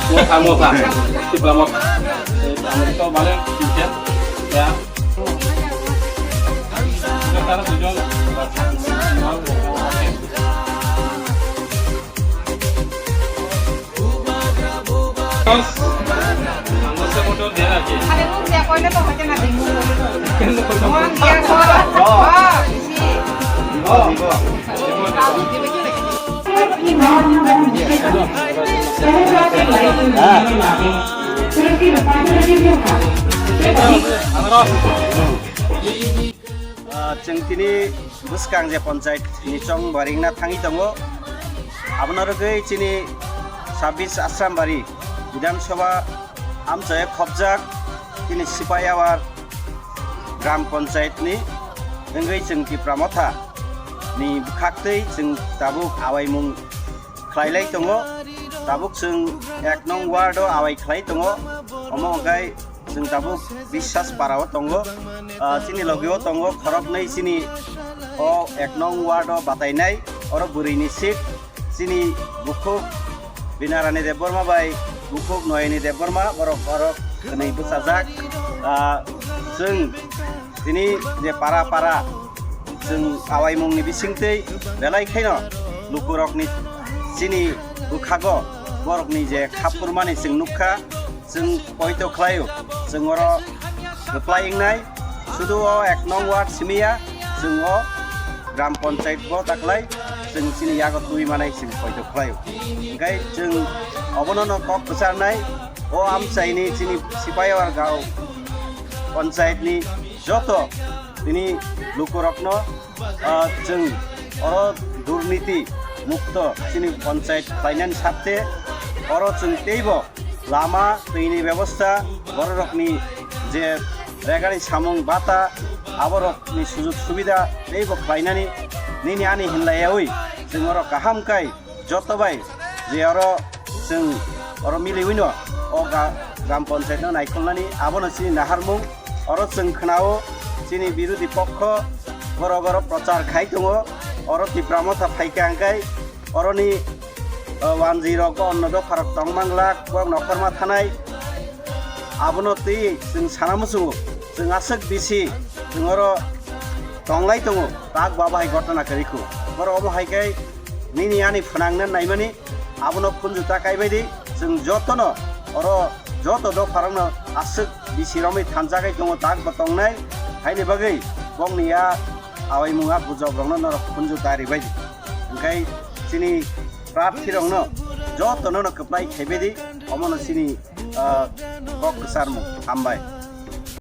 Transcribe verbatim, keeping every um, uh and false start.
Motha, motha. Sibla motha. Eh, ang to bale, ya. Ah, chwng tini bwskang je panchayat ni chong baringna thangwi tongo, abono rwgwi chini sabis Asrambari Bidhan Sabha amchaio khopjak chini Sipaiawar Gram Panchayat ni wngwi chwng Tipra Motha ni bwkhaktwi chwng tabuk awaimung khlailai tongo, tabuk chwng ek nong ward o awai khlai tongo, omo hwnkhe chwng tabuk Biswas para o tongo, ah, chini logi o tongo khoroknwi chini o ek nong ward o batainai, oro bwrwi ni seat chini bukhuk Binarani Debbarma bai bukhuk Noyani Debbarma, borok oro hwnwi bwchajak, ah, chwng tini je para para chwng awaimungni bisingtwi belai khaino lukurokni chini bwkhago borokni je khaphurmani chwng nukha, chwng poito khlaio, chwng oro reply wngnai, sudu o ek nong ward simiya, chwng o gram panchayat bo taklai, chwng chini yago twi manai chwng poito khlaio. Hwnkhe chwng obono no kok kwcharnai, o amchaini chini Sipaiawar Gaon Panchayat ni joto tini lukurokno, ah, chwng oro durniti mukto chini panchayat khlainani sakte oro chwng teibo lama, twini bebosta, bororokni je regani samung bata, aborokni sujug subida teibo khlainani nini ani hinlaiyawi chwng oro kaham kai joto bai je oro chwng oro miliwino o ga-, gram panchayat no naikolnani abono chini naharmung. Oro chwng khnao chini birodhi pokho goro goro prochar khai tongo, oro Tipra Motha phaikha hwnkhe oroni, uh, wanjwi rok bo onno dopha rok tong mangla, kok nokhorma thanai. Abono twi chwng sana muchungo, chwng aswk bisi chwng oro tonglai tongo, tak baba hai gotna kwrwi kho. Borok omo hai khe nini ani phwnangna naimani abono khunju ta kaibai di, chwng jotono oro joto dopharokno aswk bisi romwi thanjagwi tongo, tak bo tongnai, haini bagwi bokni ya awaimung a bujok rokno norok khunju ta ribai di. Hwnkhe chini prarthi rokno jotono no kwplai khaibai di, omono chini, ah, kok kwcharmung. Hambai.